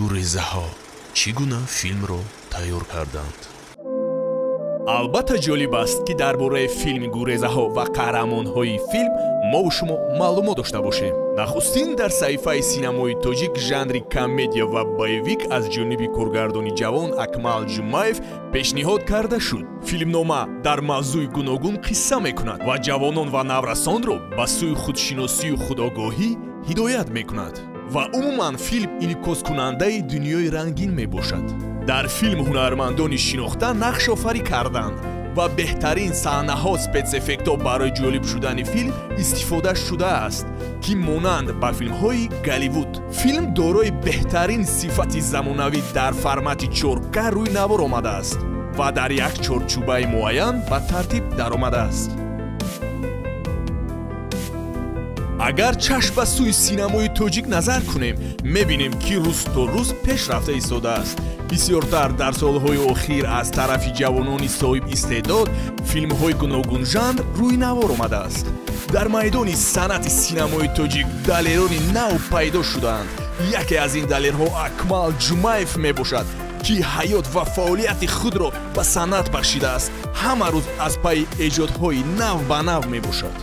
Гурезаҳо чӣ гуна филмро тайёр карданд? Албатта ҷолиб аст, ки дар бораи филми Гурезаҳо ва қаҳрамонҳои филм мову шумо маълумот дошта бошем. Нахустин дар саҳифаи синамои тоҷик жанри комедия ва боевик аз ҷониби коргардони ҷавон Акмал Ҷумаев пешниҳод карда шуд. Филмнома дар мавзӯи гуногун қисса мекунад ва ҷавонон ва наврасонро ба сӯи худшиносию худогоҳӣ ҳидоят мекунад. Ва умуман филм инъикоскунандаи дунёи рангин мебошад. Дар филм ҳунармандони шинохта нақшофарӣ карданд ва беҳтарин саҳнаҳо, спецэффектҳо барои ҷолиб шудани филм истифода шудааст, ки монанд ба филмҳои Голливуд. Филм дорои беҳтарин сифати замонавӣ дар формати 4К рӯи навор омадааст ва дар як чорчӯбаи муайян ба тартиб даромадааст. Агар чашм ба сӯи синамои тоҷик назар кунем, мебинем, ки рӯз то рӯз пеш рафта истодааст. Бисёртар дар солҳои охир аз тарафи ҷавонони соҳиб истеъдод филмҳои гуногунжанр рӯи навор омадааст. Дар майдони санъати синамои тоҷик далерони нав пайдо шудаанд. Яке аз ин далерҳо Акмал Ҷумаев мебошад, ки ҳаёт ва фаъолияти худро ба санъат бахшидааст. Ҳама рӯз аз пайи эҷодҳои нав ба нав мебошад.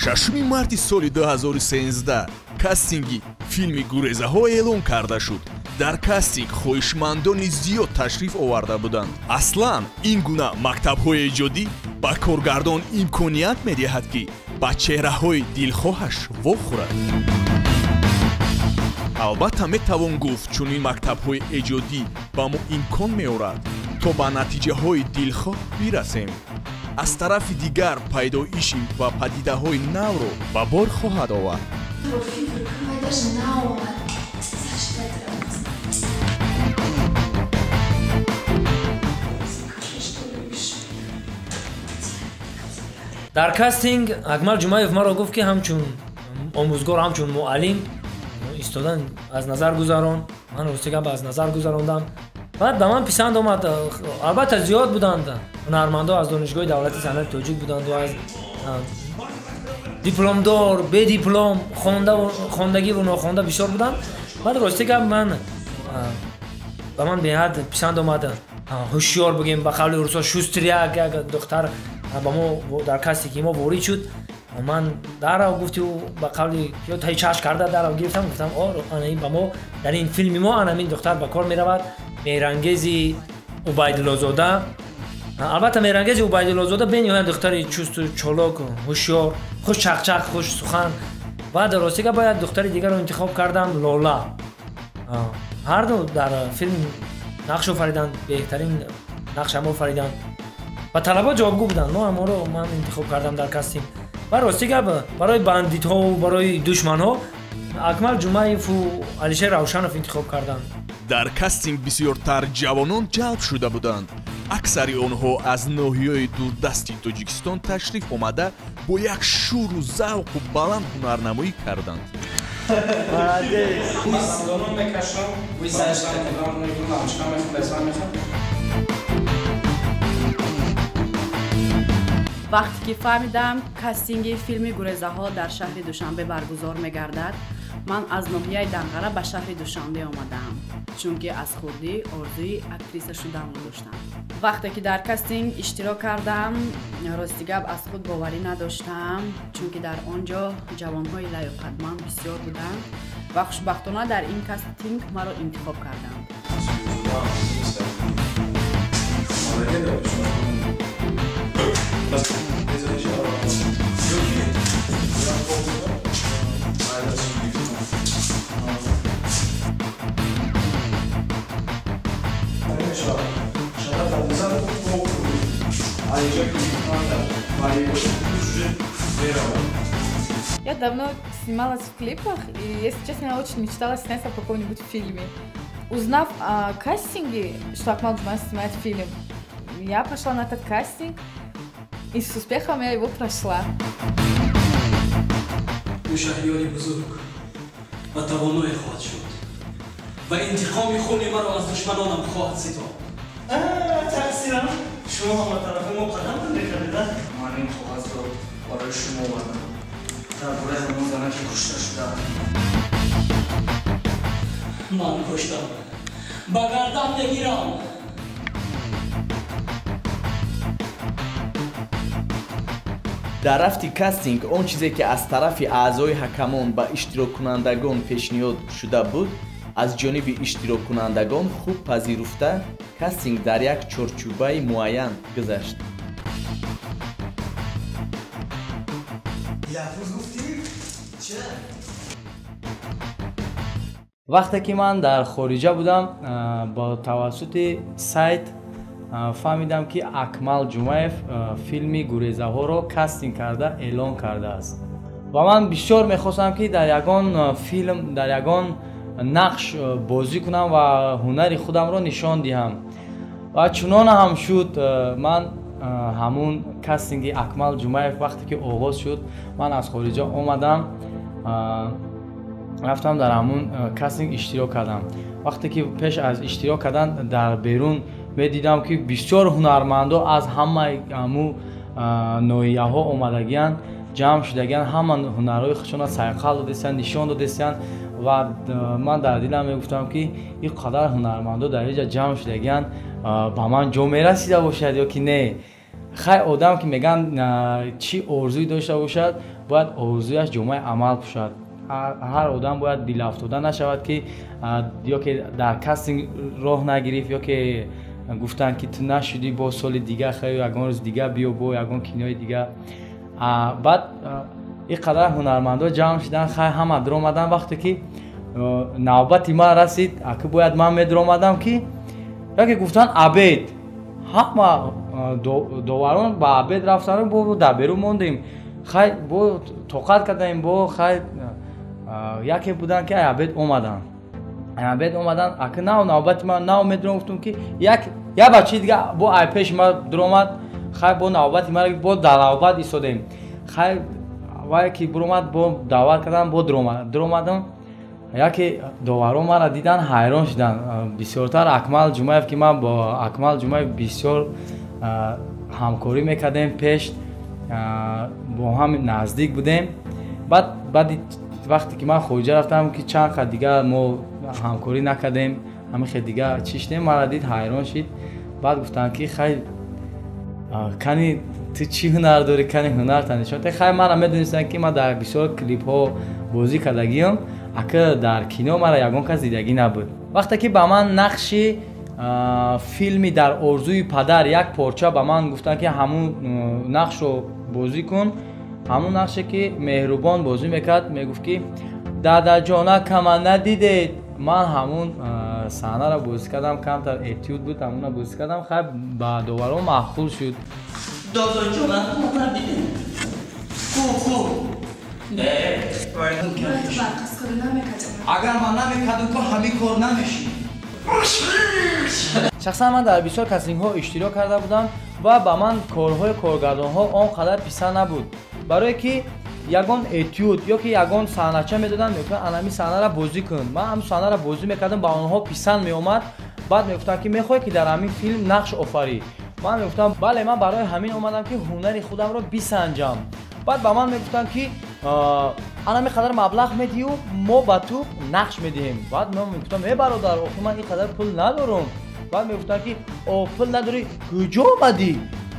Шашуми марти соли 2013 кастинги филми Гурезаҳо эълон карда шуд. Дар кастинг хоҳишмандони зиёд ташриф оварда буданд. Аслан ин гуна мактабҳои эҷодӣ ба коргардон имконият медиҳад, ки ба чеҳраҳои дилхоҳаш вохӯрад. Албатта метавон гуфт, чунин мактабҳои эҷодӣ ба мо имкон меорад, то ба натиҷаҳои дилхоҳ бирасем. Аз тарафи дигар пайдоиши ва падидаҳои навро ба бор хоҳад овард. Дар кастинг Акмал Ҷумаев маро гуфт, ки ҳамчун омӯзгор, ҳамчун муаллим истодан аз назар гузарон. Ман рости гап аз назар гузарондам. Баъд ба ман писанд омад. Албатта зиёд буданд ҳунармандо аз Донишгоҳи давлати санъати тоҷик буданд, аз дипломдор, бедиплом, хондагиву нохонда бисёр буданд. Баъд рости гап ман ба ман беҳад писанд омад. Ҳушёр бигем, ба қавли русо шустряк, як духтар ба мо дар кастинги мо ворид шуд. Ман дарав гуфти ба қавли ё таи чашм карда дарав гирифтам, гуфтам ана ин ба мо дар ин филми мо ана ин духтар ба кор меравад. Меҳрангези Убайдуллозода. Албатта Меҳрангези Убайдуллозода бениҳоят духтари чусту чолок, ҳушёр, хуш чақчақ, хуш сухан. Баъд рости гап як духтари дигарро интихоб кардам, Лола. Ҳарду дар филм нақш офариданд, беҳтарин нақш ҳам офариданд. Ба талабот ҷавобгӯ буданд. Мо ҳамонро ман интихоб кардам дар кастинг. Ва рости гап барои бандитҳову барои душманҳо Акмал Ҷумаеву Алишер Равшанов интихоб карданд. Дар кастинг бисёртар ҷавонон ҷалб шуда буданд. Аксари онҳо аз ноҳияи дурдасти Тоҷикистон ташриф омада бо як шӯру завқу баланд ҳунарнамоӣ карданд. Вақте ки фаҳмидам кастинги филми Гурезаҳо дар шаҳри Душанбе баргузор мегардад, ман аз ноҳияи Данғара ба шаҳри Душанбе омадаам, чунки аз хурдӣ орзуи актриса шуданро доштам. Вақте ки дар кастинг иштирок кардам, рости гап аз худ боварӣ надоштам, чунки дар он ҷо ҷавонҳои лаёқатманд бисёр буданд ва хушбахтона дар ин кастинг маро интихоб карданд. Я давно снималась в клипах, и, если честно, я очень мечтала сняться в каком-нибудь фильме. Узнав о кастинге, что Акмал Джумаев снимает фильм, я пошла на этот кастинг, и с успехом я его прошла. Ӯ шаҳриёри бузург ва тавоное хоҳад шуд ва интиқоми хуни маро аз душманонам хоҳад ситод. Фаҳмидам, шумо ҳама тарафи мо қадам мекардед, ман ин коғазро барои шумо овардам. Дар бораи ҳамон зана ки кушта шуда. Ман куштам. Ба гардан мегирам. Дар рафти кастинг он чизе ки аз тарафи аъзои ҳакамон ба иштироккунандагон пешниҳод шуда буд, аз ҷониби иштироккунандагон хуб пазируфта, кастинг дар як чорчӯбаи муайян гузашт. Вақте ки ман дар хориҷа будам, бо тавассути сайт фаҳмидам, ки Акмал Ҷумаев филми «Гурезаҳоро» кастинг карда эълон кардааст ва ман бисёр мехостам, ки дар ягон филм, дар ягон нақш бозӣ кунам ва ҳунари худамро нишон диҳам. Ва чунон ҳам шуд. Ман ҳамун кастинги Акмал Ҷумаев вақте ки оғоз шуд, ман аз хориҷа омадам, рафтам, дар ҳамун кастинг иштирок кардам. Вақте ки пеш аз иштирок кардан дар берун медидам, ки бисёр ҳунармандо аз ҳамаи ҳаму ноҳияҳо омадагиянд, ҷамъ шудагиянд, ҳама ҳунарҳои худшонро сайқал додестиянд, нишон додестиянд. Ва ман дар дилам мегуфтам, ки ин қадар ҳунармандо дар инҷа ҷамъ шудагиянд, ба ман ҷо мерасида бошад ё ки не. Хай, одам ки мегӯянд, чӣ орзуе дошта бошад, бояд орзуяш ҷомаи амал пӯшад. Ҳар одам бояд дилафтода нашавад, ки ё ки дар кастинг роҳ нагирифт, ё ки гуфтанд, ки ту нашудӣ, бо соли дига, хай, ягон рӯз дига биё, бо ягон кинои дига. Баъд ин қадар ҳунармандо ҷамъ шуданд, хай, ҳама даромаданд. Вақте ки навбати ман расид, аки бояд ман медаромадам, ки яке гуфтанд обед, ҳама доварон ба обед рафтанд, бо дар берун мондем. Хай, бо тоқат кардаем, бо хай, яке буданд, ки обед омаданд, обед омаданд. Аки нав навбати ман нав медуром, гуфтум, ки як бачаи дига бо ай пеши ман дуромад. Хай, бо навбати ман бо дар навбат истодем. Хай, вае ки буромад, бо даъват кардам, бо дуромадам. Яке доварон маро дидан, ҳайрон шуданд, бисёртар Акмал Ҷумаев, ки ман бо Акмал Ҷумаев бисёр ҳамкорӣ мекардем, пеш бо ҳам наздик будем. Баъд баъди вақте ки ман хориҷа рафтам, ки чанд қад дигар мо ҳамкорӣ накардем, ҳамин хел дига чӣ шудем, маро дид, ҳайрон шид. Баъд гуфтанд, ки хай, кани ту чӣ ҳунар дорӣ, кани ҳунарта нишон. Хай, мара медонистанд, ки ман дар бисёр клипҳо бозӣ кардагиам, ака дар кино мара ягон кас дидагӣ набуд. Вақте ки ба ман нақши филми «Дар орзуи падар» як порча ба ман гуфтанд, ки ҳамун нақшро бозӣ кун, ҳамун нақше ки Меҳрубон бозӣ мекард, мегуфт, ки дадаҷона, кама надидед, ман ҳамун саҳнаро бозӣ кардам. Камтар этюд буд, ҳамунро бозӣ кардам. Хай, ба доварон маъқул шуд. Дадаҷона, надидед ку ку. Агар ман намекардам, ку ҳамин кор намешид. Шахсан ман дар бисёр кастингҳо иштирок карда будам ва ба ман корҳои коргардонҳо он қадар писанд набуд, барое ки ягон этюд ё ки ягон саҳнача медоданд, мегуфтанд, анами саҳнаро бозӣ кун. Ман ҳамн саҳнаро бозӣ мекардам, ба онҳо писанд меомад. Баъд мегуфтанд, ки мехоҳӣ, ки дар ҳамин филм нақш офарӣ? Ман мегуфтам, бале, ман барои ҳамин омадам, ки ҳунари худамро бисанҷам. Баъд ба ман мегуфтанд, ки анами қадар маблағ медиҳю, мо ба ту нақш медиҳем. Баъд ман мегуфтам, э бародар, охи ман ин қадар пул надорам. Баъд мегуфтанд, ки о, пул надорӣ, куҷо омадӣ?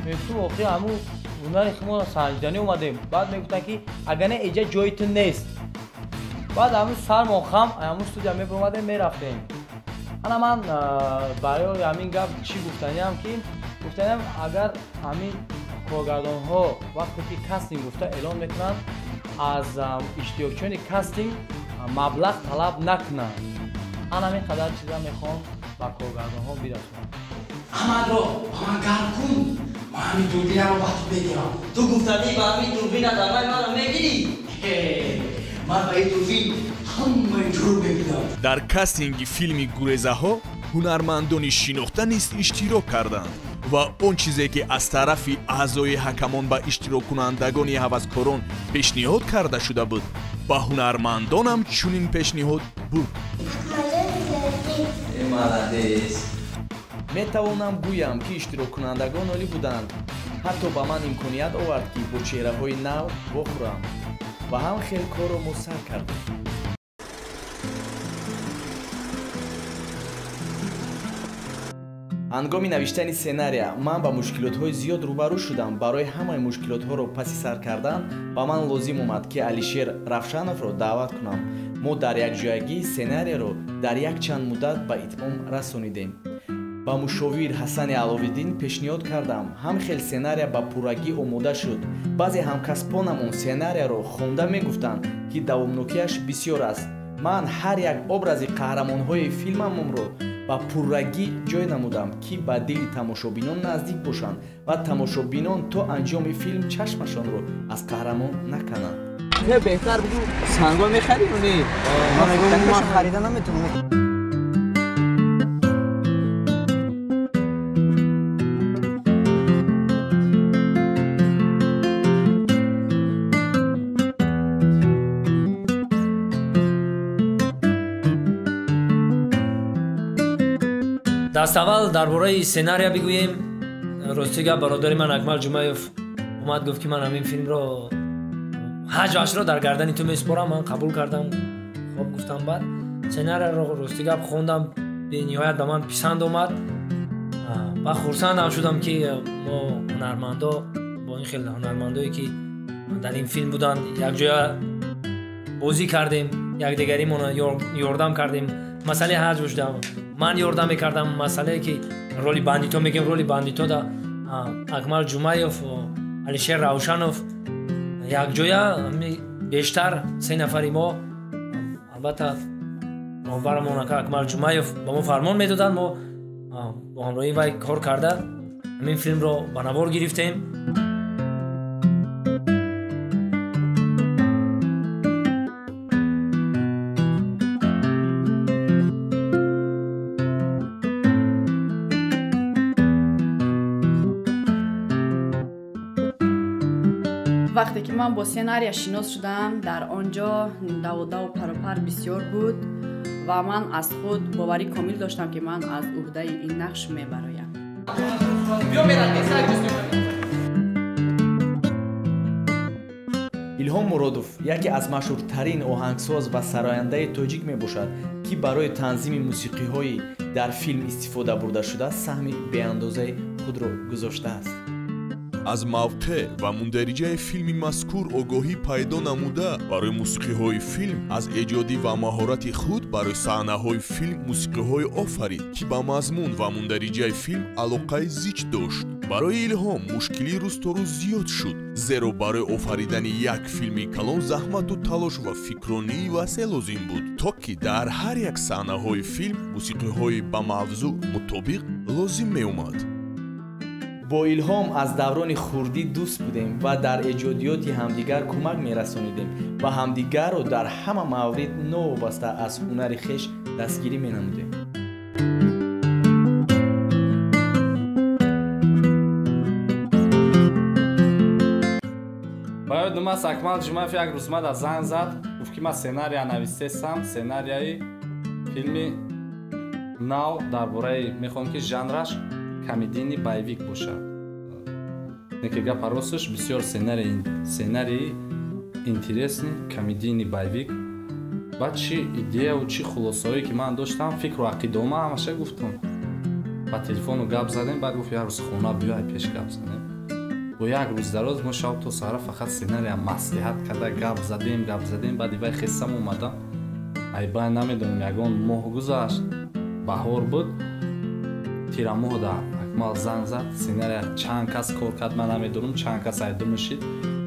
Мегуфтам, охи ҳамун ҳунари худро санҷиданӣ омадем. Баъд мегуфтанд, ки агар не, иҷа ҷои ту нест. Баъд ҳамун сармон хам ҳамун студия мебуромадем, мерафтем. Ана ман барои ҳамин гап чӣ гуфтаниам, ки гуфтаниам, агар ҳамин коргардонҳо вақте ки кастинг гуфта эълон мекунанд, аз иштирокчиёни кастинг маблағ талаб накунанд. Ана ҳамин қадар чиза мехоҳам ба коргардонҳо бирасонам. Аҳмадро ба ман гарм кун, ман ҳамин дурбинаро ба ту медиҳам. Ту гуфтанӣ, ба ҳамин дурбина давай маро мегирӣ. Ман ба ин дурбин ҳамаи ҷур мебинам. Дар кастинги филми «Гурезаҳо» ҳунармандони шинохта низ иштирок карданд ва он чизе ки аз тарафи аъзои ҳакамон ба иштироккунандагони ҳаваскорон пешниҳод карда шуда буд, ба ҳунармандонам чунин пешниҳод буд. Молодец. Метавонам гӯям, ки иштироккунандагон олӣ буданд. Ҳатто ба ман имконият овард, ки бо чеҳраҳои нав вохӯрам ва ҳам хел корро мо сар кардем. Ҳангоми навиштани сценария ман ба мушкилотҳои зиёд рӯбарӯ шудам. Барои ҳамаи мушкилотҳоро паси сар кардан ба ман лозим омад, ки Алишер Равшановро даъват кунам. Мо дар якҷоягӣ сценарияро дар якчанд муддат ба итмом расонидем. Ба мушовир Ҳасани Аловиддин пешниҳод кардам. Ҳам хел сценария ба пуррагӣ омода шуд. Баъзе ҳамкасбонамон сценарияро хонда мегуфтанд, ки давомнокиаш бисёр аст. Ман ҳар як образи қаҳрамонҳои филмамонро ба пуррагӣ ҷой намудам, ки ба дили тамошобинон наздик бошанд ва тамошобинон то анҷоми филм чашмашонро аз қаҳрамон накананд. Беҳтар бигӯ, санго мехарӣ ё не? Ман харида наметавонам. Даставвал дар бораи сценария бигӯем. Рости гап, бародари ман Акмал Ҷумаев омад, гуфт, ки ман ҳамин филмро ҳаҷвашро дар гардани ту месупорам. Ман қабул кардам, хоб гуфтам. Баъд сценарияро рости гап хондам, бениҳоят ба ман писанд омад ва хурсандам шудам, ки мо ҳунармандо бо ин хел ҳунармандое, ки дар ин филм буданд, якҷоя бозӣ кардем, якдигаримона ёрдам кардем. Масъалаи ҳаҷв шудам ман ёрдам мекардам, масъалае ки роли бандито мегем, роли бандито да Акмал Ҷумаев, Алишер Равшанов якҷоя, бештар се нафари мо, албатта роҳбарамон ака Акмал Ҷумаев ба мо фармон медоданд, мо бо ҳамроҳии вай кор карда ҳамин филмро ба навор гирифтем. Вақте ки ман бо сценария шинос шудам, дар он ҷо даводаву паропар бисёр буд ва ман аз худ боварӣ комил доштам, ки ман аз уҳдаи ин нақш мебароям. Илҳом Муродов яке аз машҳуртарин оҳангсоз ва сарояндаи тоҷик мебошад, ки барои танзими мусиқиҳои дар филм истифода бурдашуда саҳми беандозаи худро гузоштааст. Аз мавқеъ ва мундариҷаи филми мазкур огоҳӣ пайдо намуда, барои мусиқиҳои филм аз эҷодӣ ва маҳорати худ барои саҳнаҳои филм мусиқиҳое офарид, ки ба мазмун ва мундариҷаи филм алоқаи зич дошт. Барои Илҳом мушкилӣ рӯз то рӯз зиёд шуд, зеро барои офаридани як филми калон заҳмату талош ва фикронии васеъ лозим буд, то ки дар ҳар як саҳнаҳои филм мусиқиҳои ба мавзӯъ мутобиқ лозим меомад. Бо Илҳом аз даврони хурдӣ дӯст будем ва дар эҷодиёти ҳамдигар кӯмак мерасонидем ва ҳамдигарро дар ҳама маврид новобаста аз ҳунари хеш дастгирӣ менамудем. Ба ёдум аст, Акмал Ҷумаев як рӯз мада занг зад, гуфт, ки ман сценария навистесам, сценарияи филми нав дар бораи мехоҳам, ки жанраш комедийный боевик бошад. Неки гапа росташ, бисёр сценарии интересный комедийный боевик. Баъд чӣ идеяву чӣ хулосаҳое ки ман доштам, фикру ақидаома ҳамаша гуфтам. Ба телефону гап задем, баъд гуфт, як рӯз хона биёй, пеш гап задем. Бо як рӯз дароз мо шаб то саҳара фақат сценария маслиҳат карда гап задем, гап задем. Баъди вай хестам омадам. Айбай намедонам, ягон моҳ гузашт, баҳор буд, тирамоҳ да Акмал занг зад, сценария чанд кас кор кард, ман намедонам, чанд кас айдум шид.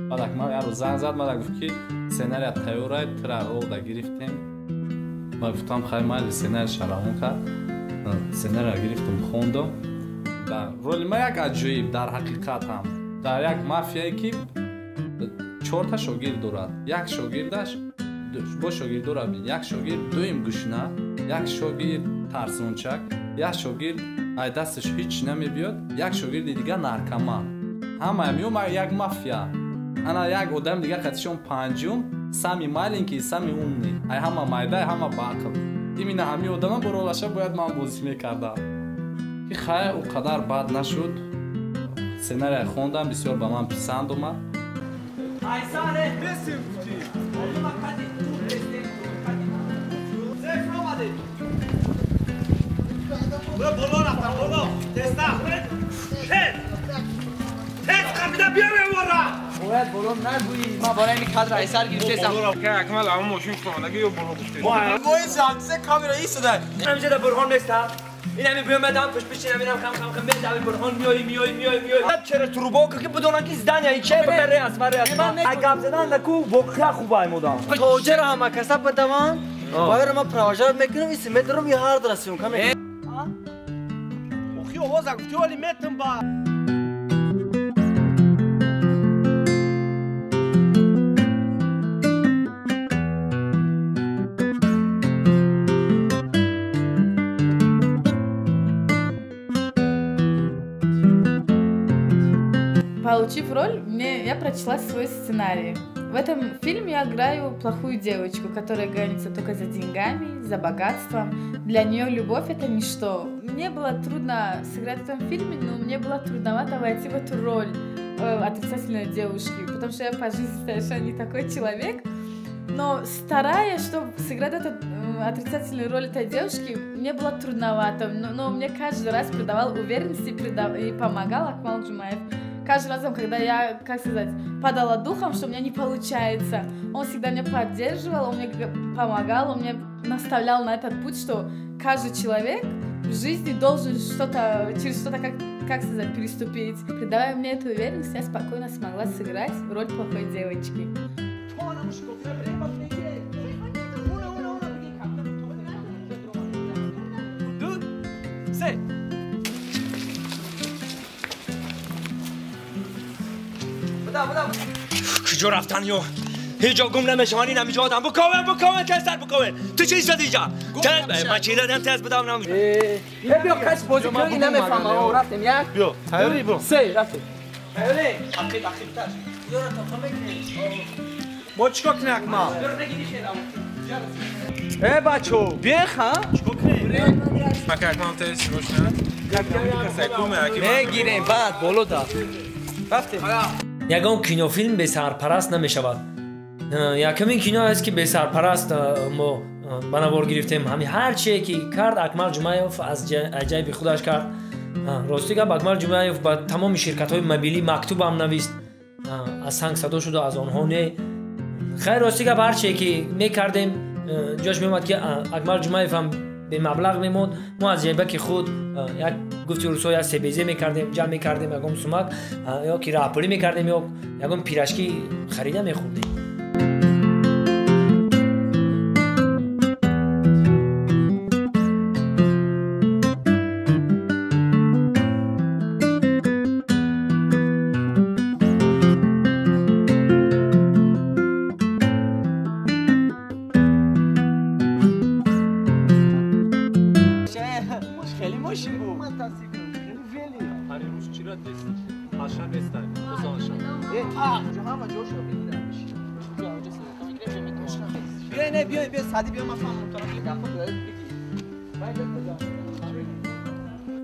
Баъд Акмал як рӯз занг зад, мана гуфт, ки сценария тайёрай, тира ролда гирифтем. Ман гуфтам, хай майли, сценарияша равон кард. Сценария гирифтам, хондам. Дар роли ман як аҷоиб, дар ҳақиқат ҳам дар як мафияе, ки чорта шогирд дорад. Як шогирдаш бо шогирдора бин, як шогирд дуюм гушна, як шогирд тарсончак, як шогирд ай дасташ ҳеҷ намебиёд, як шогирди дигар наркоман. Ҳамаям ё як мафия. Ана як одами дигар қатишон панҷум, самый маленький, самый умный. Ай ҳама майда, ай ҳама баақл. Именно ҳамин одама бо ролаша бояд ман бозӣ мекардам. Ки хай ӯ қадар бад нашуд. Сценария хондам, бисёр ба ман писанд омад. باید بالا نگویی من برای این کادر ایسر گرفتم که اکمل همون ماشین فهمدگی یا بالا گفته ما این زمزه کامرا ایستاده همیشه در برهان نیستم این همین بیامدم پشت پشت همینم خم خم خم میدم برهان میای میای میای میای چرا تروبا که بدونن که زدن یعنی چه بره از بره از گپ زدن نکو واقعا خوبه ایمودم تاجر هم کسب بدم باید ما پروژه میکنم این سمت رو هر درسیم کم اخی آواز گفتی ولی متن با Получив роль, я прочла свой сценарий. В этом фильме я играю плохую девочку, которая гонится только за деньгами, за богатством. Для нее любовь — это ничто. Мне было трудно сыграть в этом фильме, но мне было трудновато войти в эту роль отрицательной девушки, потому что я по жизни совершенно не такой человек. Но стараясь, чтобы сыграть эту отрицательную роль этой девушки, мне было трудновато. Но мне каждый раз придавал уверенность и помогал Акмал Джумаев. Каждый раз, когда я, как сказать, падала духом, что у меня не получается, он всегда меня поддерживал, он мне помогал, он меня наставлял на этот путь, что каждый человек в жизни должен что-то, через что-то, как сказать, переступить. Придавая мне эту уверенность, я спокойно смогла сыграть роль плохой девочки. کجا رفتن یا هیچ جا گم نمیشم این همینجا آدم بکاون بکاون تستر بکاون تو چی زدی اینجا من چی دادم تست بدم نم بیا کس بازی کنی نمیفهمم رفتیم یک بیا تیاری برو سه رفتیم تیاری عقیب عقیب تر یارو تا ما چیکار کنیم اکمل ای بچو بیخ ها چیکار کنیم مکه اکمل تست روشن میگیریم بعد بالا دا رفتیم. ягон кинофилм бесарпараст намешавад. Якумин кино аст ки бесарпараст мо ба навор гирифтем. Ҳами ҳар чие ки кард Акмал Ҷумаев аз аҷайби худаш кард. Рости гап, Акмал Ҷумаев ба тамоми ширкатҳои мобилӣ мактубам навист, аз санг садо шуда аз онҳо не. Хайр, рости гап, ҳар чие ки мекардем ҷош меомад ки Акмал Ҷумаев ҳам бемаблағ мемонд. Мо аз ҷайбаки худ як гуфти русо як себезе мекардем, ҷамъ мекардем ягон сумак ё ки раҳпулӣ мекардем ё ягон пирашки харида мехӯрдем.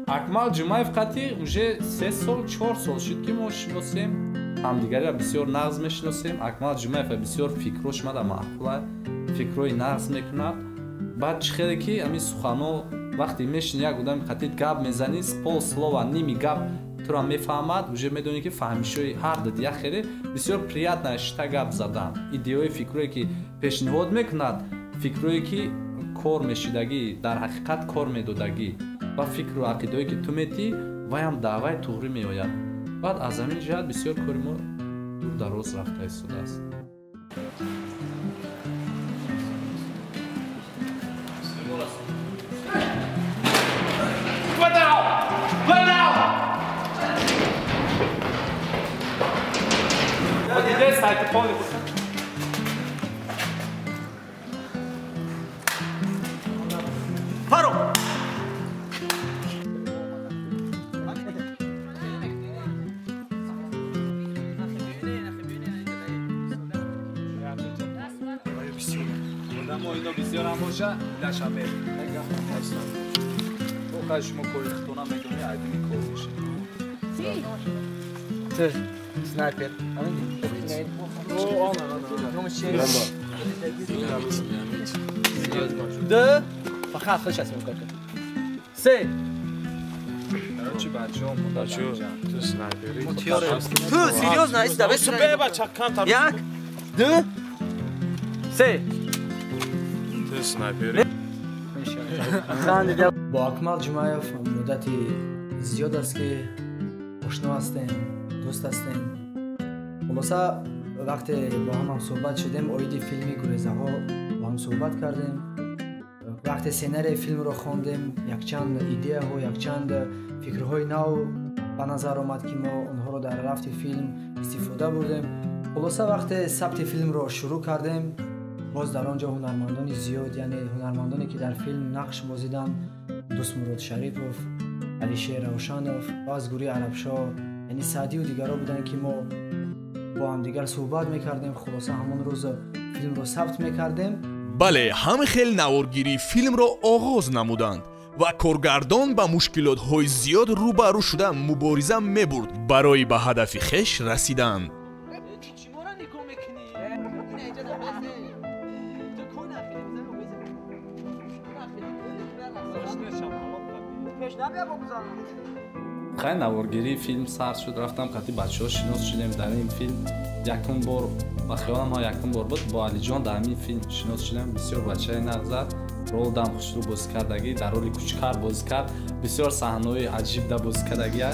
Акмал Ҷумаев қатъи уже 3 сол 4 сол шуд ки мо шиносем, ҳамдигариро бисёр нағз мешиносем. Акмал Ҷумаев бисёр фикрош мада маъқула, фикрҳои нағз мекунад. Баъд чӣ хеле ки ҳамин суханҳо вақте мешини як одами қатъи гап мезанӣ, полслова ними гап туро мефаҳмад, уже медонӣ ки фаҳмишҳои ҳар ду як хеле бисёр приятно шита гап задан. Идеяҳои фикрое ки пешниҳод мекунад, фикрое ки кор мешидагӣ, дар ҳақиқат кор медодагӣ ва фикру ақидаое ки ту метӣ, ваям даъваи туғрӣ меояд. Баъд аз ҳамин ҷиҳат бисёр кори мо дур дароз рафта истодааст. Хай шумо кори худтона медонӣ, айдини кор мешед. Ту снайпер. Ду фақат худаш аст мекунад. Се. Короче, бачаҳо Бачаҳо, ту снайпери. Ту серьёзно, иста бес. Бача, камтар. Як, ду, се. Ту снайпери. Бо Акмал Ҷумаев муддати зиёд аст ки ошно ҳастем, дӯст ҳастем. Хулоса вақте бо ҳам ҳамсӯҳбат шудем, оиди филми Гурезаҳо бо ҳам суҳбат кардем. Вақте сценарияи филмро хондем, якчанд идеяҳо, якчанд фикрҳои нав ба назар омад, ки мо онҳоро дар рафти филм истифода бурдем. Хулоса вақте сабти филмро шурӯъ кардем, боз дар он ҷо ҳунармандони зиёд, яъне ҳунармандоне ки дар филм нақш бозиданд, Дӯстмурод Шарипов, Алишер Равшанов ва аз гурӯҳи Арабшоҳ, яъне Саъдию дигарҳо буданд, ки мо бо ҳамдигар суҳбат мекардем. Хулоса ҳамон рӯз филмро сабт мекардем. Бале, ҳам хел наворгирии филмро оғоз намуданд ва коргардон ба мушкилотҳои зиёд рӯбарӯ шуда мубориза мебурд барои ба ҳадафи хеш расидан. Хай наворгирии филм сар шуд, рафтам қати бачаҳо шинос шудем дар ин филм. Якум бор, ба хаёлам ҳа якум бор буд, бо Алиҷон дар ҳамин филм шинос шудем. Бисёр бачаи нағз зад, рол дам хушрӯ бозӣ кардагӣ, дар роли кучкар бозӣ кард, бисёр саҳнаҳои аҷиб да бозӣ кардагӣ.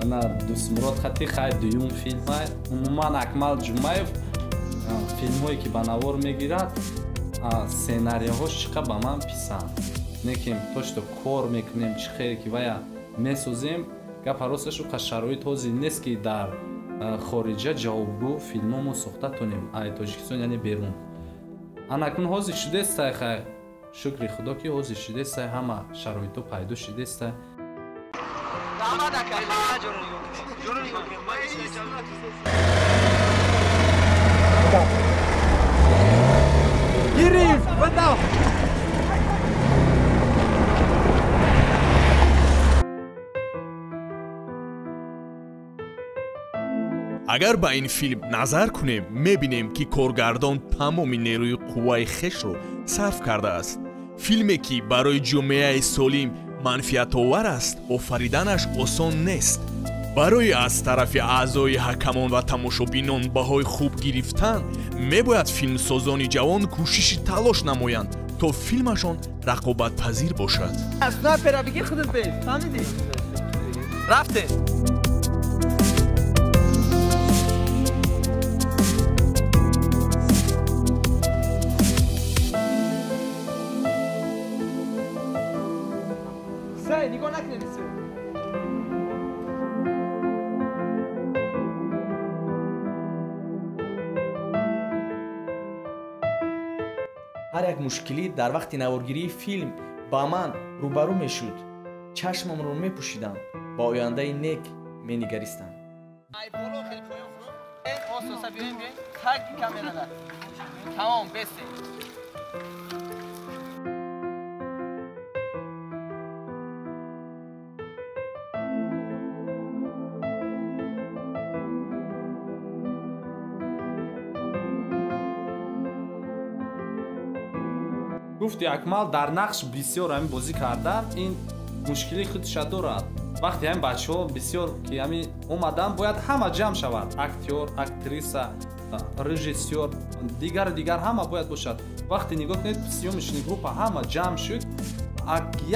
Ана Дӯстмурод хати хай дуюм филма. Умуман Акмал Ҷумаев филмҳое ки ба навор мегирад, сценарияҳош чӣ қадр ба ман писанд. Не ки то что кор мекунем, чӣ хеле ки вая месозем, гапа росташ уқа шароит ҳозир нест, ки дар хориҷа ҷавобгӯ филмҳомо сохта тонем, ай Тоҷикистон, яъне берун. Анакун ҳозир шудестай, хай шукри худо ки ҳозир шудестай, ҳама шароитҳо пайдо шудестай. Гирифт, бадав. Агар ба ин филм назар кунем, мебинем, ки коргардон тамоми нерӯи қувваи хешро сарф кардааст. Филме ки барои ҷомеаи солим манфиатовар аст, офариданаш осон нест. Барои аз тарафи аъзои ҳакамон ва тамошобинон баҳои хуб гирифтан, мебояд филмсозони ҷавон кӯшиши талош намоянд, то филмашон рақобатпазир бошад. Снайпера бигир худат бе, фаҳмидӣ? Рафтем. Ҳар як мушкилӣ дар вақти наворгирии филм ба ман рӯбарӯ мешуд, чашмамро мепӯшидам, ба ояндаи нек менигаристам. Гуфти Акмал дар нақш бисёр ҳамин бозӣ кардан, ин мушкили худша дорад. Вақте ҳамин бачаҳо бисёр ки ҳамин омадан, бояд ҳама ҷамъ шавад. Актёр, актриса, режиссёр, дигару дигар ҳама бояд бошад. Вақте нигоҳ кунед, съёмочный группа ҳама ҷамъ шуд,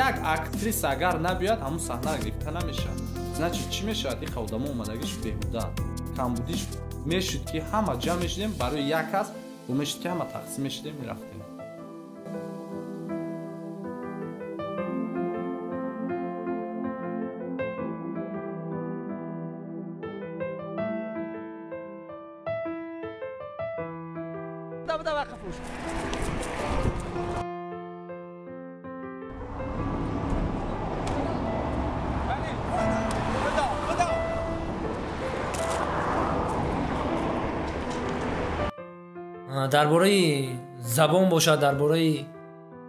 як актриса агар набиёяд, ҳамун саҳна гирифта намешавад. Значит, чӣ мешавад? Ин одамо омадагиш беҳуда. Камбудиш мешуд, ки ҳама ҷамъ мешудем барои як кас, мешуд ки ҳама тақсим мешудем, мерафтем. Дар бораи забон бошад, дар бораи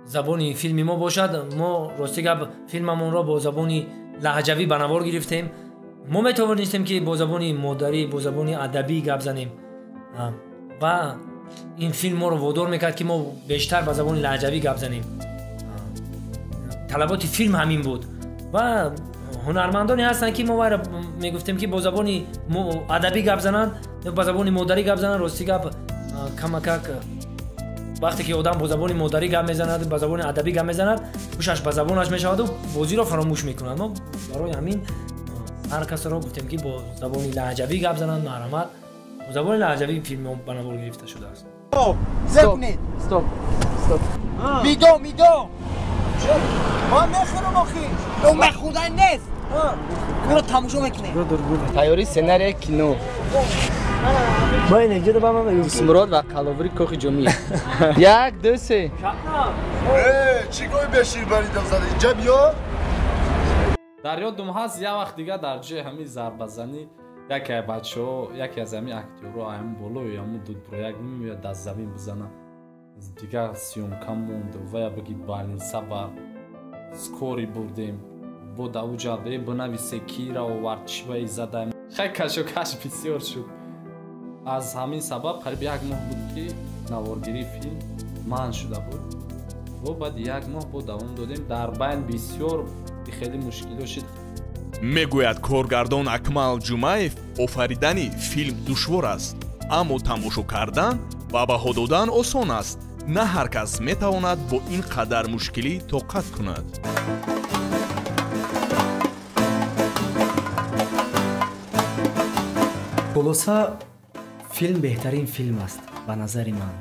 Забони филми мо бошад. Мо рости гап филмамонро бо забони лаҳҷавӣ ба навор гирифтем. Мо метавонистем ки бо забони модарӣ, бо забони адабӣ гап занем ва ин филм моро водор мекард, ки мо бештар ба забони лаҳҷавӣ гап занем. Талаботи филм ҳамин буд ва ҳунармандоне ҳастанд, ки мо вайро мегуфтем, ки бо забони адабӣ гап зананд, ба забони модарӣ гап зананд. Рости гап, камакак вақте ки одам бо забони модарӣ гап мезанад, ба забони адабӣ гап мезанад, ҳушаш ба забонаш мешаваду бозиро фаромӯш мекунад. Мо барои ҳамин ҳар касро гуфтем, ки бо забони лаҳҷавӣ гап зананд. Марҳамат, бо забони лаҳҷавӣ филм ба навор гирифта шудааст. Стоп, стоп, мидо, мидо, ман мехӯрам охи. Мехӯрдан нест, ӯро тамошо мекунем. Тайёрии сценария кино. Дусмурод ва қаловури кохи ҷомӣ. Як, ду, се. Чӣ гои бешир баридам зада инҷа биё. Дар ёдум ҳаст, як вақт дига дар ҷои ҳамин зарбазанӣ яке бачаҳо, яке аз ҳамин актёрҳо ҳамин болои ҳамун дудбурояк меояд, дар замин бизана, дигар съёмка монд. Вая биги больница ба скорый бурдем, бо давуҷа бинависе кира овард, чӣ ба задаем. Хай, кашокаш бисёр шуд. Аз ҳамин сабаб қариб як моҳ буд, ки наворгирии филм манъ шуда буд. Бо баъди як моҳ бо давом додем. Дар байн бисёр хеле мушкило шуд. Мегӯяд коргардон Акмал Ҷумаев, офаридани филм душвор аст, аммо тамошо кардан ва баҳо додан осон аст. На ҳар кас метавонад бо ин қадар мушкилӣ тоқат кунад. Хулоса, филм беҳтарин филм аст ба назари ман.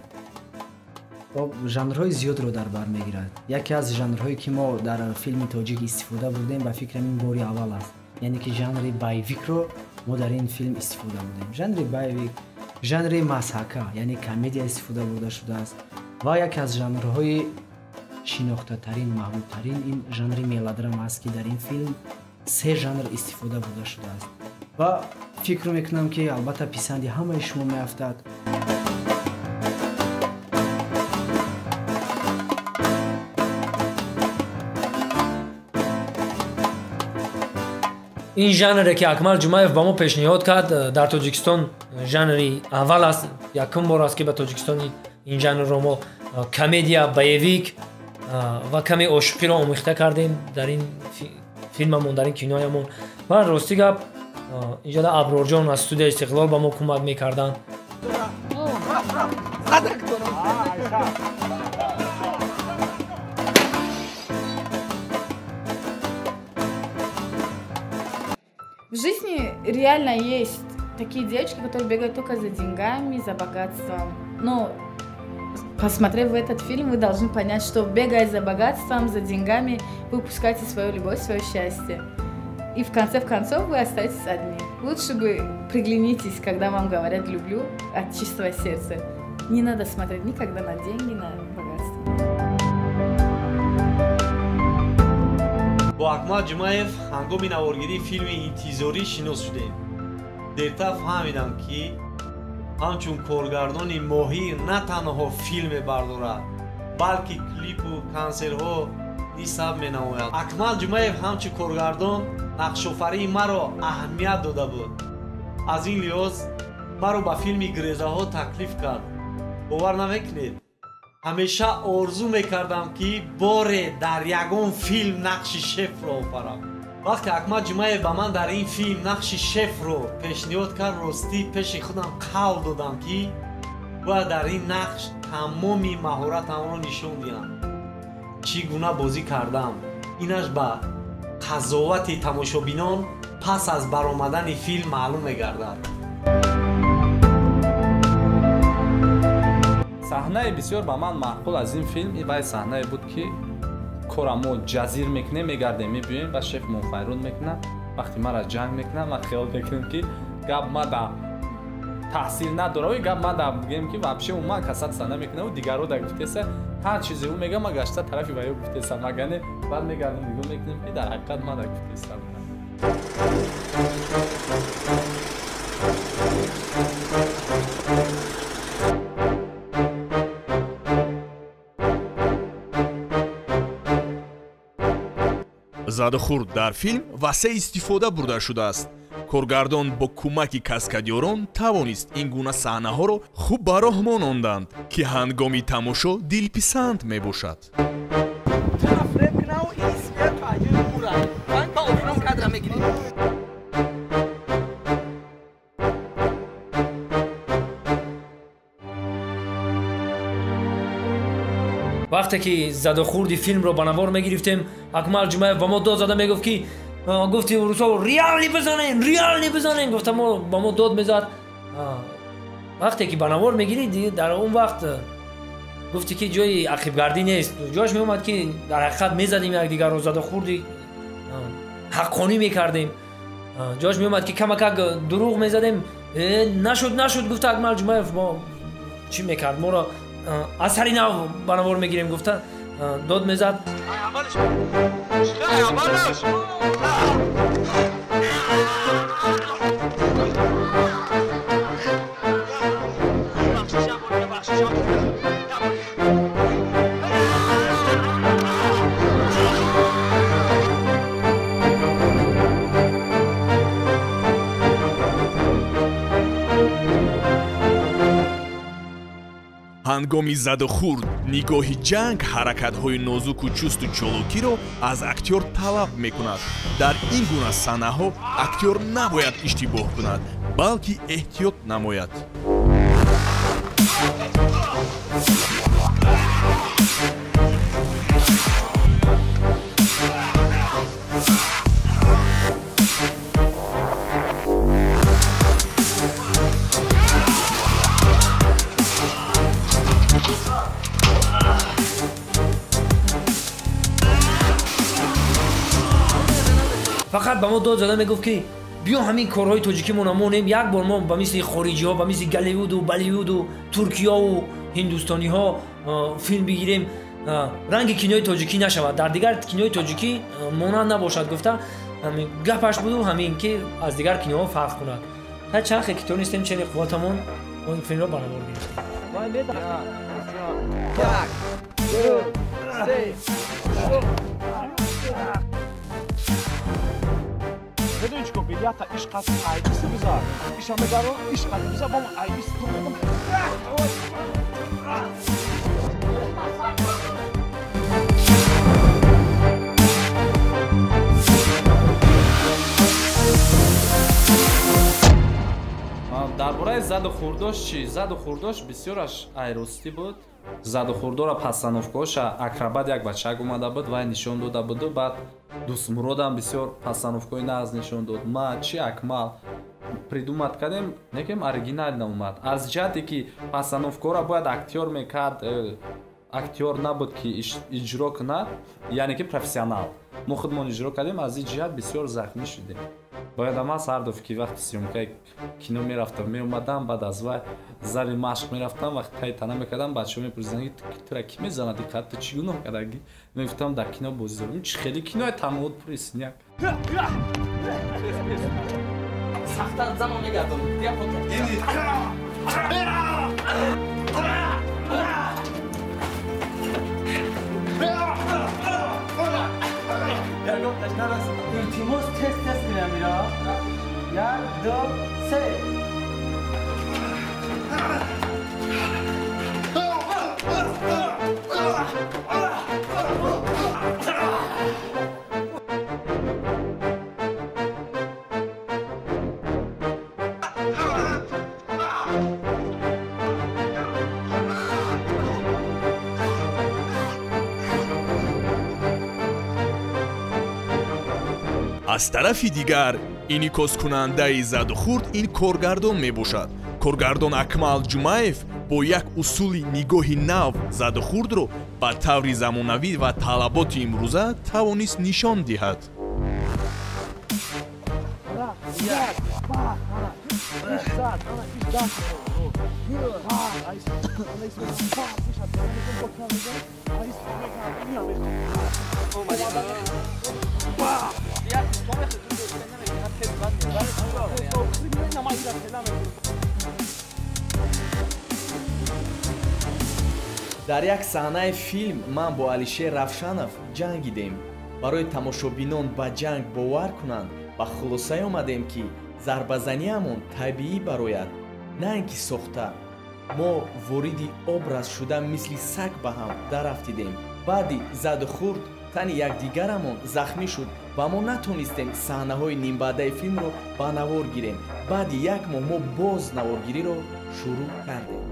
Жанрҳои зиёдро дар бар мегирад. Яке аз жанрҳое, ки мо дар филми тоҷик истифода бурдем, ба фикрам, ин бори аввал аст, яъне ки жанри боевикро мо дар ин филм истифода бурдем. Жанри боевик, жанри масҳака, яъне комедия истифода бурда шудааст ва яке аз жанрҳои шинохтатарин, маҳбубтарин ин жанри мелодрама аст, ки дар ин филм се жанр истифода бурда шудааст ва фикр мекунам, ки албатта писанди ҳамаи шумо меафтад. Ин жанре, ки Акмал Ҷумаев ба мо пешниҳод кард, дар Тоҷикистон жанри аввал аст. Якум бор аст, ки ба Тоҷикистон ин жанрро мо комедия, боевик ва каме ошиқиро омехта кардем дар ин филмамон, дар ин киноямон. Ва рости гап, инҷода Аброрҷон аз студияи Истиқлол ба мо кӯмак мекарданд. В жизни реально есть такие девочки, которые бегают только за деньгами, за богатством. Но, посмотрев этот фильм, вы должны понять, что, бегая за богатством, за деньгами, вы упускаете свою любовь, свое счастье. И в конце концов вы остаетесь одни. Лучше бы приглянитесь, когда вам говорят «люблю» от чистого сердца. Не надо смотреть никогда на деньги, на богатство. Бо Акмал Ҷумаев ҳангоми наворгирии филми Интизорӣ шинос шудем. Дертар фаҳмидам, ки ҳамчун коргардони моҳир на танҳо филм мебардорад, балки клипу консертҳо низ сабт менамояд. Акмал Ҷумаев ҳамчун коргардон нақшофарии маро аҳамият дода буд. Аз ин лиҳоз маро ба филми Грезаҳо таклиф кард. Бовар намекунед, ҳамеша орзу мекардам, ки боре дар ягон филм нақши шефро офарам. Вақте Акмал Ҷумаев ба ман дар ин филм нақши шефро пешниҳод кард, ростӣ пеши худам қавл додам, ки бояд дар ин нақш тамоми маҳоратамро нишон диҳам. Чӣ гуна бозӣ кардам, инаш ба қазовати тамошобинон пас аз баромадани филм маълум мегардад. Саҳнаи бисёр ба ман маъқул аз ин филм вай саҳнае буд, ки кора мо ҷазир мекунем, мегардем, мебиёем ва шеф монфайрон мекунад. Вақте мара ҷанг мекунад, ман хиёл мекунем, ки гап мада таҳсил надора, гап мада бигем, ки вообще умуман касатса намекунад. Дигарро да гуфтеса, ҳар чизе ӯ мега, ма гашта тарафи ваё гуфтеса, магане баъд мегардем, нигоҳ мекунем, ки дар ҳақиқат мада гуфтеса. Задухӯрд дар филм васеъ истифода бурда шудааст. Коргардон бо кӯмаки каскадёрон тавонист ин гуна саҳнаҳоро хуб ба роҳ мононданд, ки ҳангоми тамошо дилписанд мебошад. Вақте ки задухӯрди филмро ба навор мегирифтем, Акмал Ҷумаев ба мо дод зада мегуфт, ки гуфти русо реални бизанем, реални бизанем, гуфта ба мо дод мезад. Вақте ки ба навор мегирӣ, дар он вақт гуфти ки ҷои ақибгардӣ нест. Ҷояш меомад, ки дар ҳақиқат мезадем якдигарро, задухӯрди ҳаққонӣ мекардем. Ҷояш меомад, ки камакак дурӯғ мезадем. Нашуд, нашуд, гуфта Акмал Ҷумаев мо чӣ мекард, моро аз сари нав ба навор мегирем, гуфта дод мезад. Ҳангоми задухӯрд нигоҳи ҷанг ҳаракатҳои нозуку чусту чолокиро аз актёр талаб мекунад. Дар ин гуна саҳнаҳо актёр набояд иштибоҳ кунад, балки эҳтиёт намояд. Фақат ба мо дод зада мегуфт, ки биё ҳамин корҳои тоҷикимона монем, як бор мо ба мисли хориҷиҳо, ба мисли Голливуду, Болливуду, туркиёву ҳиндустониҳо филм бигирем, ранги кинои тоҷикӣ нашавад, дар дигар кинои тоҷикӣ монанд набошад, гуфта гапаш буду ҳамин ки аз дигар киноҳо фарқ кунад. Ҳар чанд хе ки тонистем, чени қувватамон мо ин филмро ба навор гирифтем. Медонӣ чӣ кор кунед? Якта ишқат айбиси бизар. Иша мегаро, ишқат бизар, бо айбиси ту мегум. Дар бораи заду хӯрдош чӣ? Заду хӯрдош бисёраш айростӣ буд. Заду хӯрдора постановкаоша акробат як бачак омада буд, вай нишон дода буду, баъд Дӯстмуродам бисёр постановкаҳои нағз нишон дод. Ма чи Акмал придумат кардем, некем оригинал наомад. Аз ҷиҳате ки постановкаҳоро бояд актёр мекард, актёр набуд ки иҷро кунад, яъне ки профессионал. Мо худмон иҷро кардем, аз ин ҷиҳат бисёр захмӣ шудем. Бояд ман сардов ки вақти съёмкаи кино мерафтам, меомадам, баъд аз вай зали машқ мерафтам, вақти таи тана мекардам, бачаҳо мепурсиданд, ки тура кӣ мезанад, диққат, ту чӣ гуноҳ кардагӣ? Мегуфтам, дар кино бозӣ дорам. Чӣ хеле кинои танҳо пури синяк. Сахтар зано мегардон. Илтимос, тез тез кунем ира. Як, ду, се. Аз тарафи дигар инъикоскунандаи задухӯрд ин коргардон мебошад. Коргардон Акмал Ҷумаев бо як усули нигоҳи нав задухӯрдро ба таври замонавӣ ва талаботи имрӯза тавонист нишон диҳад. Дар як саҳнаи филм ман бо Алишер Равшанов ҷангидем. Барои тамошобинон ба ҷанг бовар кунанд, ба хулосае омадем, ки зарбазаниамон табиӣ барояд, на ин ки сохта. Мо вориди образ шуда мисли саг ба ҳам дарафтидем. Баъди заду хурд тани якдигарамон захмӣ шуд ва мо натонистем саҳнаҳои нимбаъдаи филмро ба навор гирем. Баъди як моҳ мо боз наворгириро шурӯъ кардем.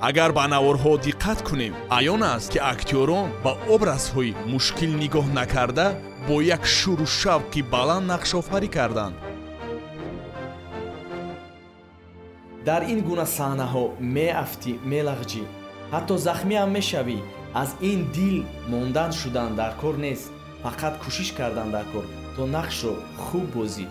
Агар ба наворҳо диққат кунем, аён аст, ки актёрон ба образҳои мушкил нигоҳ накарда бо як шӯру шавқи баланд нақшофарӣ карданд. Дар ин гуна саҳнаҳо меафтӣ, мелағҷӣ, ҳатто захмиам мешавӣ. Аз ин дил мондан шудан дар кор нест, фақат кӯшиш кардан дар кор, то нақшро хуб бозӣ.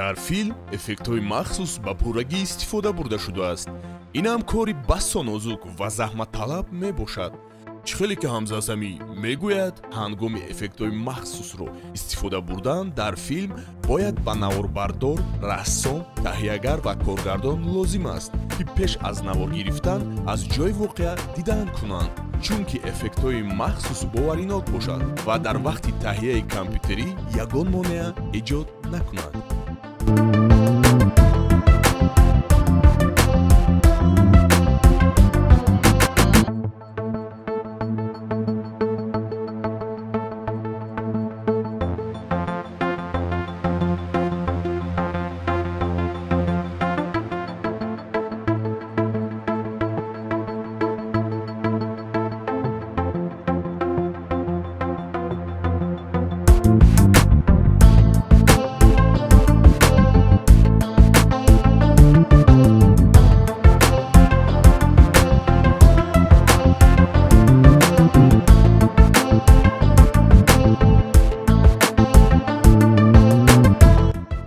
Дар филм эффектҳои махсус ба пуррагӣ истифода бурда шудааст. Ин ҳам кори басо нозук ва заҳматталаб мебошад. Чӣ хеле ки Ҳамза Азамӣ мегӯяд, ҳангоми эффектҳои махсусро истифода бурдан дар филм бояд ба наворбардор, рассом, таҳиягар ва коргардон лозим аст, ки пеш аз навор гирифтан аз ҷои воқеа дидан кунанд, чунки эффектҳои махсус боваринок бошад ва дар вақти таҳияи компютерӣ ягон монеа эҷод накунад.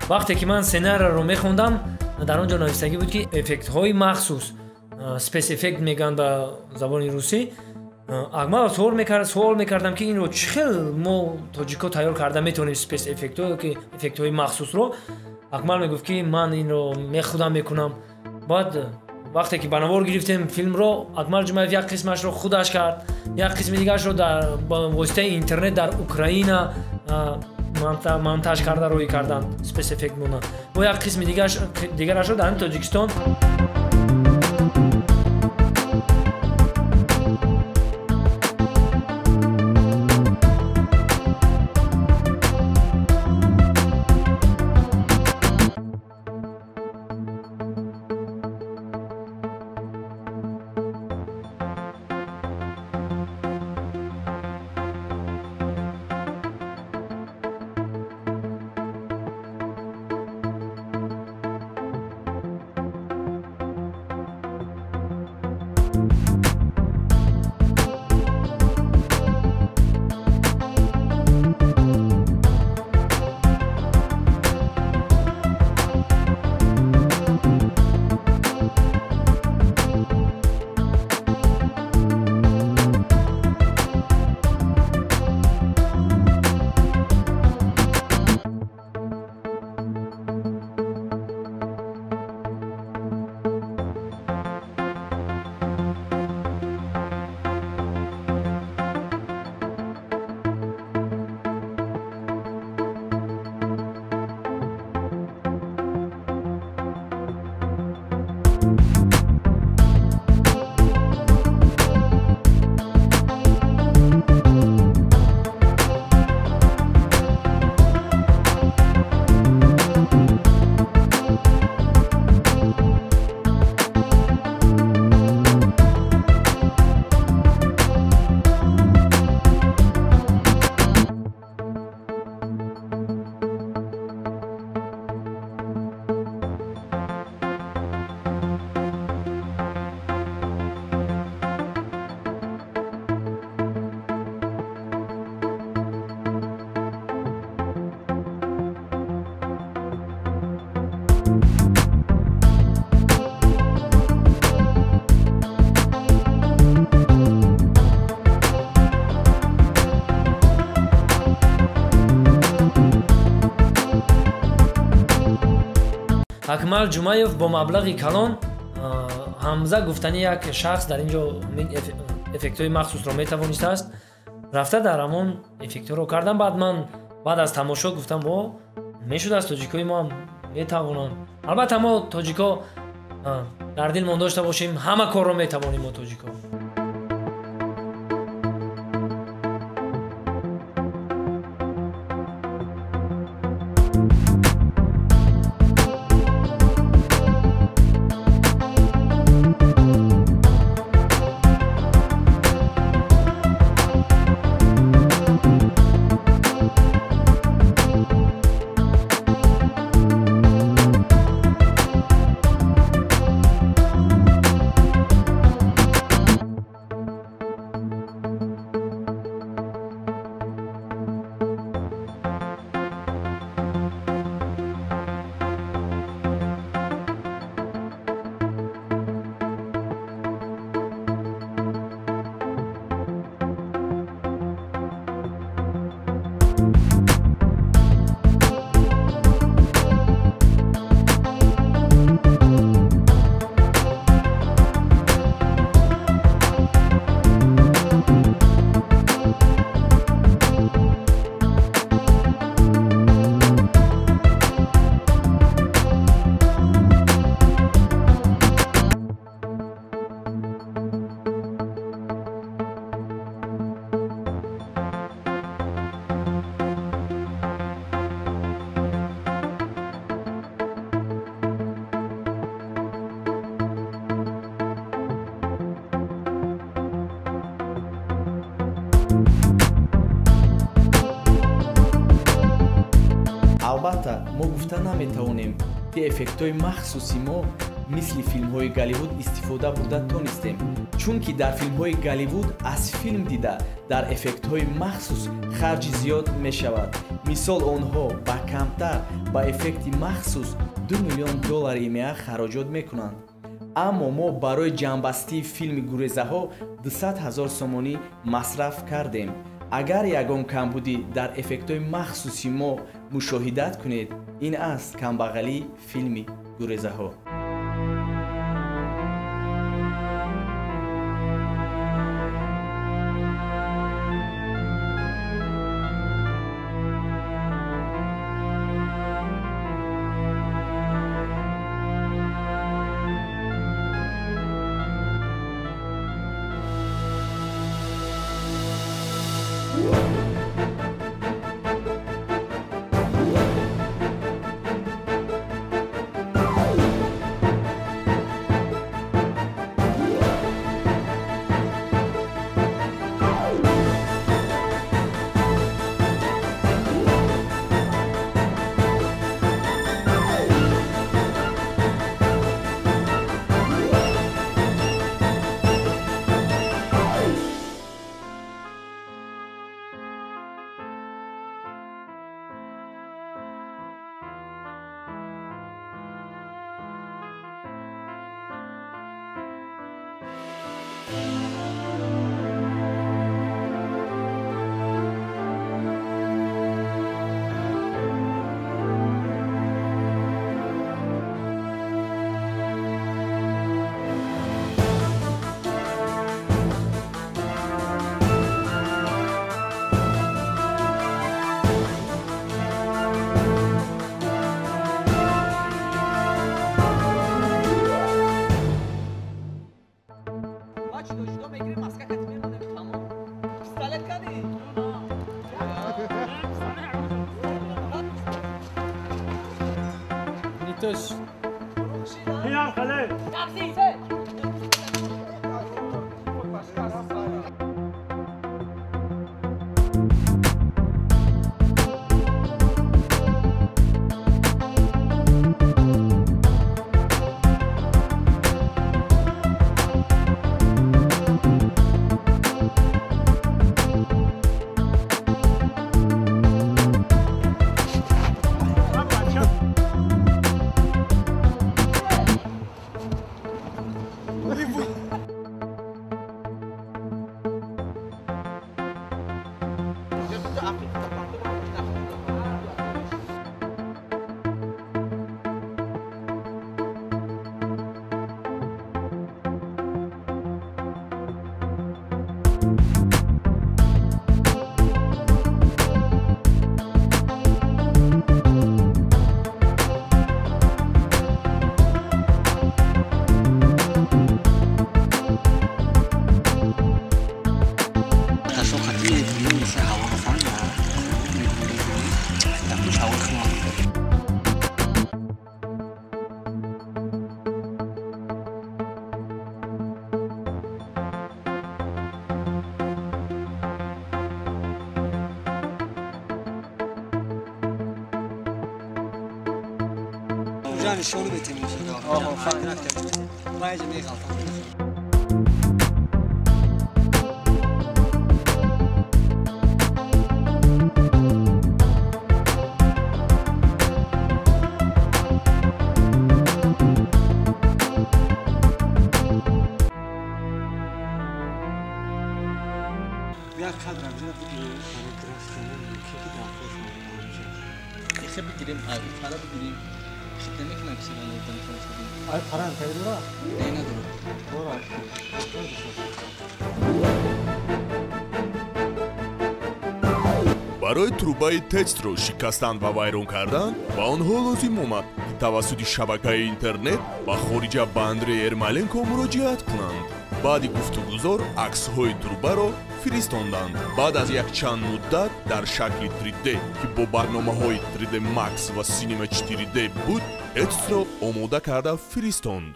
Вақте ки ман сценарияро мехондам, дар он ҷо навистагӣ буд, ки эффектҳои махсус, спецэффект мегӯянд ба забони русӣ. Акмал суол мекардам, ки инро чӣ хел мо тоҷикҳо тайёр карда метавонем спецэффектҳо, ки эффектҳои махсусро. Акмал мегуфт, ки ман инро мехудам мекунам. Баъд вақте ки ба навор гирифтем филмро, Акмал Ҷумаев як қисмашро худаш кард, як қисми дигарашро ба воситаи интернет дар Украина монтаж карда рӯй карданд спецэффект мона. Бо як қисми дигарашро дар Тоҷикистон. Акмал Ҷумаев бо маблағи калон Ҳамза гуфтани як шахс дар ин ҷо эффектҳои махсусро метавонистааст, рафта дар ҳамон эффектҳоро кардам. Баъд ман баъд аз тамошо гуфтам, о мешудааст, тоҷикои мо ҳам метавонанд. Албатта мо тоҷико дар дилмон дошта бошем, ҳама корро метавонем мо тоҷико. Албатта, мо гуфта наметавонем, ки эффектҳои махсуси мо мисли филмҳои Голливуд истифода бурда тонистем, чунки дар филмҳои Голливуд аз филм дида дар эффектҳои махсус харҷи зиёд мешавад. Мисол, онҳо ба камтар ба эффекти махсус 2 миллион доллари МА хароҷот мекунанд. Аммо мо барои ҷамъбастии филми гурезаҳо 200 ҳазор сомонӣ масраф кардем. Агар ягон камбудӣ дар эффектҳои махсуси мо мушоҳидат кунед, ин аст камбағалии филми гурезаҳо. Якум шавор хунам. نشونو بتیم آها فکر نکردم Барои трубаи тецро шикастан ва вайрон кардан ба онҳо лозим омад, ки тавассути шабакаи интернет ба хориҷа ба Андрей Ермоленко муроҷиат кунанд. Баъди гуфтугузор аксҳои трубаро фиристонданд. Баъд аз якчанд муддат дар шакли 3D, ки бо барномаҳои 3D Max ва Cinema 4D буд, тецро омода карда фиристонд.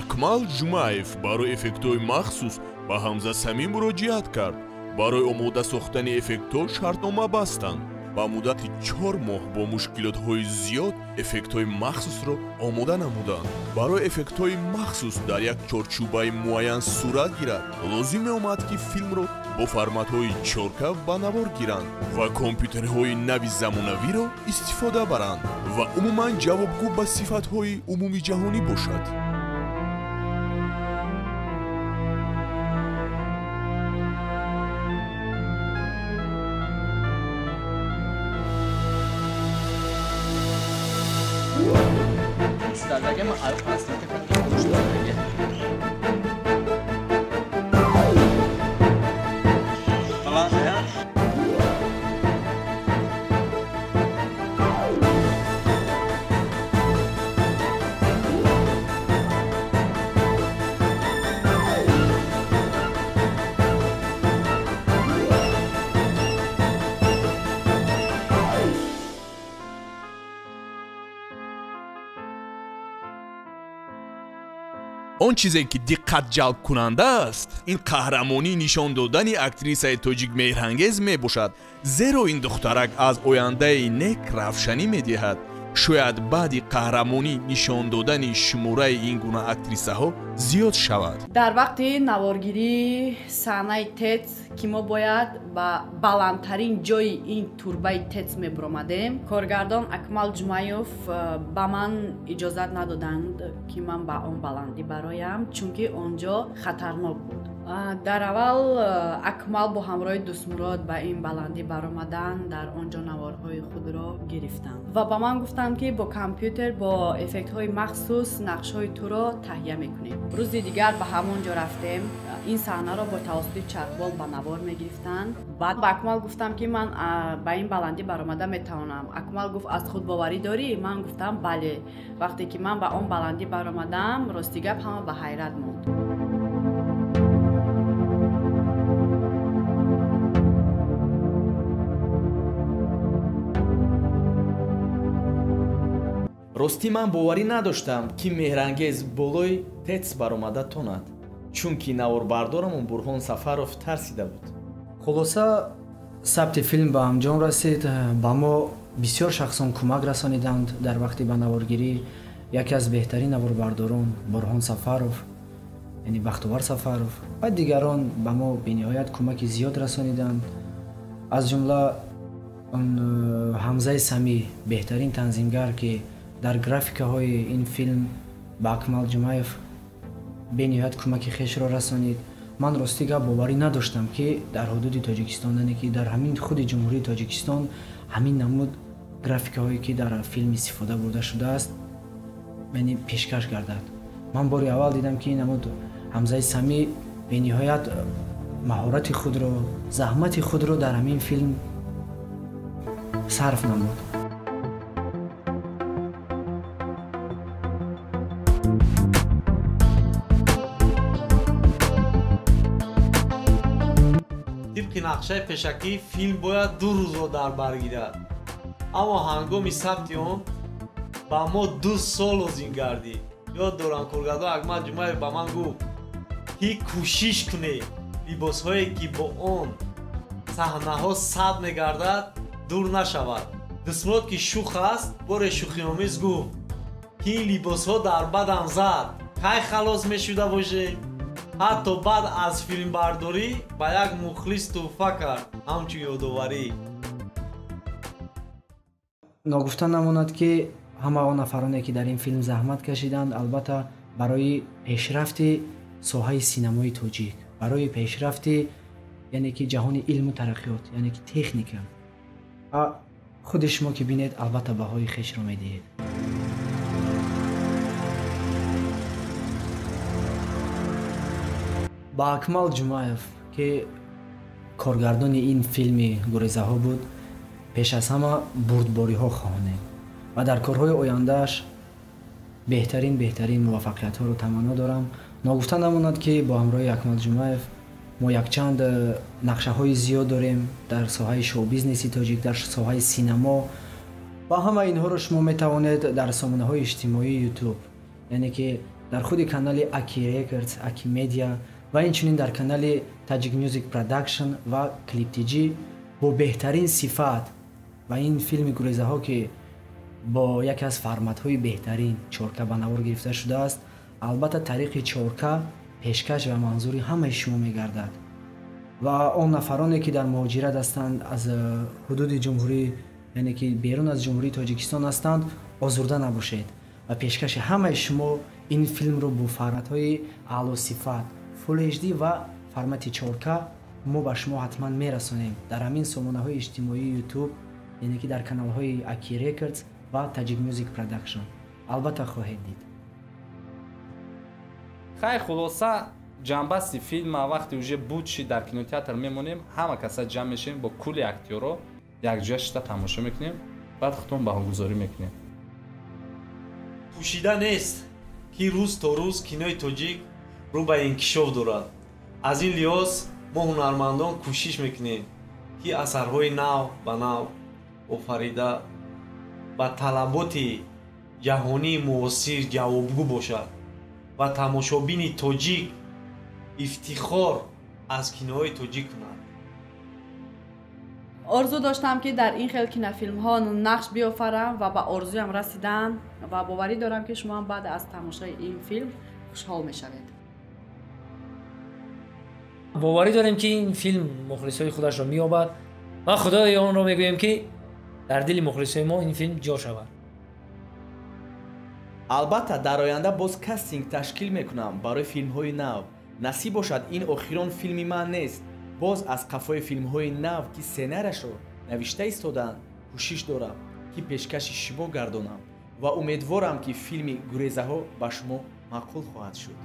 Акмал Ҷумаев барои эффектҳои махсус ба Ҳамза Самӣ муроҷиат кард. Барои омода сохтани эффектҳо шартнома бастанд. Ба муддати 4 моҳ бо мушкилотҳои зиёд эффектҳои махсусро омода намуданд. Барои эффектҳои махсус дар як чорчӯбаи муайян сурат гирад, лозим меомад, ки филмро бо форматҳои 4К ба навор гиранд ва компютерҳои нави замонавиро истифода баранд ва умуман ҷавобгӯ ба сифатҳои умумиҷаҳонӣ бошад. Он чизе ки диққат ҷалбкунанда аст, ин қаҳрамонӣ нишон додани актрисаи тоҷик Меҳрангез мебошад, зеро ин духтарак аз ояндаи нек равшанӣ медиҳад. Шояд баъди қаҳрамонӣ нишон додани шумораи ин гуна актрисаҳо зиёд шавад. Дар вақти наворгирии саҳнаи ТЭЦ, ки мо бояд ба баландтарин ҷои ин турбаи ТЭЦ мебуромадем, коргардон Акмал Ҷумаев ба ман иҷозат надоданд, ки ман ба он баландӣ бароям, чунки он ҷо хатарнок буд. Дар аввал Акмал бо ҳамроҳи Дӯстмурод ба ин баландӣ баромаданд, дар он ҷо наворҳои худро гирифтанд ва ба ман гуфтанд, ки бо компютер бо эффектҳои махсус нақшҳои туро таҳия мекунем. Рӯзи дигар ба ҳамон ҷо рафтем, ин саҳнаро бо тавассути чархбол ба навор мегирифтанд. Баъд ба Акмал гуфтам, ки ман ба ин баландӣ баромада метавонам. Акмал гуфт, аз худбоварӣ дорӣ? Ман гуфтам бале. Вақте ки ман ба он баландӣ баромадам, рости гап ҳама ба ҳайрат монд. Ростӣ ман боварӣ надоштам, ки Меҳрангез болои ТЭЦ баромада тонад, чунки наворбардорамон Бурҳон Сафаров тарсида буд. Хулоса, сабти филм ба анҷом расид. Ба мо бисёр шахсон кӯмак расониданд дар вақти ба наворгирӣ. Яке аз беҳтарин наворбардорон Бурҳон Сафаров, яъне Бахтовар Сафаров ва дигарон ба мо бениҳоят кӯмаки зиёд расониданд. Аз ҷумла Ҳамзаи Самӣ, беҳтарин танзимгар, ки дар графикаҳои ин филм ба Акмал Ҷумаев бениҳоят кӯмаки хешро расонид. Ман рости гап боварӣ надоштам, ки дар ҳудуди Тоҷикистон, яъне ки дар ҳамин худи Ҷумҳурии Тоҷикистон ҳамин намуд графикаҳое, ки дар филм истифода бурда шудааст, яъне пешкаш гардад. Ман бори аввал дидам, ки ин намуд Ҳамзаи Самӣ бениҳоят маҳорати худро, заҳмати худро дар ҳамин филм сарф намуд. нақшаи пешакӣ филм бояд 2 рӯзро дар бар гирад, аммо ҳангоми сабти он ба мо 2 сол лозим гардид. Ёд дорам, коргардон Акмал Ҷумаев ба ман гуфт, ки кӯшиш кунед либосҳое ки бо он саҳнаҳо сабт мегардад дур нашавад. Дусмурод, ки шӯх аст, боре шӯхиомез гуфт, ки ин либосҳо дар бадам зад, кай халос мешуда бошем? Ҳатто баъд аз филмбардорӣ ба як мухлис тӯҳфа кард ҳамчун ёдоварӣ. Ногуфта намонад, ки ҳама он нафароне, ки дар ин филм заҳмат кашиданд, албатта барои пешрафти соҳаи синамои тоҷик, барои пешрафти яъне ки ҷаҳони илму тараққиёт, яъне ки техника, худи шумо ки бинед, албатта баҳои хешро медиҳед. Ба Акмал Ҷумаев, ки коргардони ин филми гурезаҳо буд, пеш аз ҳама бурдбориҳо хоҳонем ва дар корҳои ояндааш беҳтарин муваффақиятҳоро таманно дорам. Ногуфта намонад, ки бо ҳамроҳи Акмал Ҷумаев мо якчанд нақшаҳои зиёд дорем дар соҳаи шоу-бизнеси тоҷик, дар соҳаи синамо ва ҳама инҳоро шумо метавонед дар сомонаҳои иҷтимоии YouTube, яъне ки дар худи канали Aki Records, Aki Media ва инчунин дар канали Tajik Music Production ва Clip TG бо беҳтарин сифат ва ин филми гурезаҳо, ки бо яке аз форматҳои беҳтарин 4К ба навор гирифта шудааст, албатта тариқи 4К пешкаш ва манзури ҳамаи шумо мегардад. Ва он нафароне, ки дар муҳоҷират ҳастанд, аз ҳудуди ҷумҳурӣ, яъне ки берун аз ҷумҳурии Тоҷикистон ҳастанд, озурда набошед ва пешкаши ҳамаи шумо ин филмро бо форматҳои аълосифат Full HD ва формати 4К мо ба шумо ҳатман мерасонем дар ҳамин сомонаҳои иҷтимоии YouTube, яъне ки дар каналҳои Aki Records ва Tajik Music Production. Албатта хоҳед дид. Хай, хулоса, ҷанбасти филма вақте уже буд шид, дар кинотеатр мемонем, ҳама каса ҷамъ мешавем, бо кулли актёро якҷоя шида тамошо мекунем, баъд худтон баҳогузорӣ мекунем. Пӯшида нест, ки рӯз то рӯз кинои тоҷик рӯ ба инкишоф дорад. Аз ин лиҳоз мо ҳунармандон кӯшиш мекунем, ки асарҳои нав ба нав офарида ба талаботи ҷаҳонии муосир ҷавобгӯ бошад ва тамошобини тоҷик ифтихор аз киноҳои тоҷик кунад. Орзу доштам, ки дар ин хел кинофилмҳо нақш биёфарам ва ба орзуям расидам ва боварӣ дорам, ки шумо ҳам баъд аз тамошои ин филм хушҳол мешавед. Боварӣ дорем, ки ин филм мухлисҳои худашро меёбад ва худои онро мегӯем, ки дар дили мухлисҳои мо ин филм ҷо шавад. Албатта дар оянда боз кастинг ташкил мекунам барои филмҳои нав. Насиб бошад, ин охирон филми ман нест. Боз аз қафои филмҳои нав, ки сценарияшро навишта истодаанд, кӯшиш дорам, ки пешкаши шумо гардонам ва умедворам, ки филми гурезаҳо ба шумо маъқул хоҳад шуд.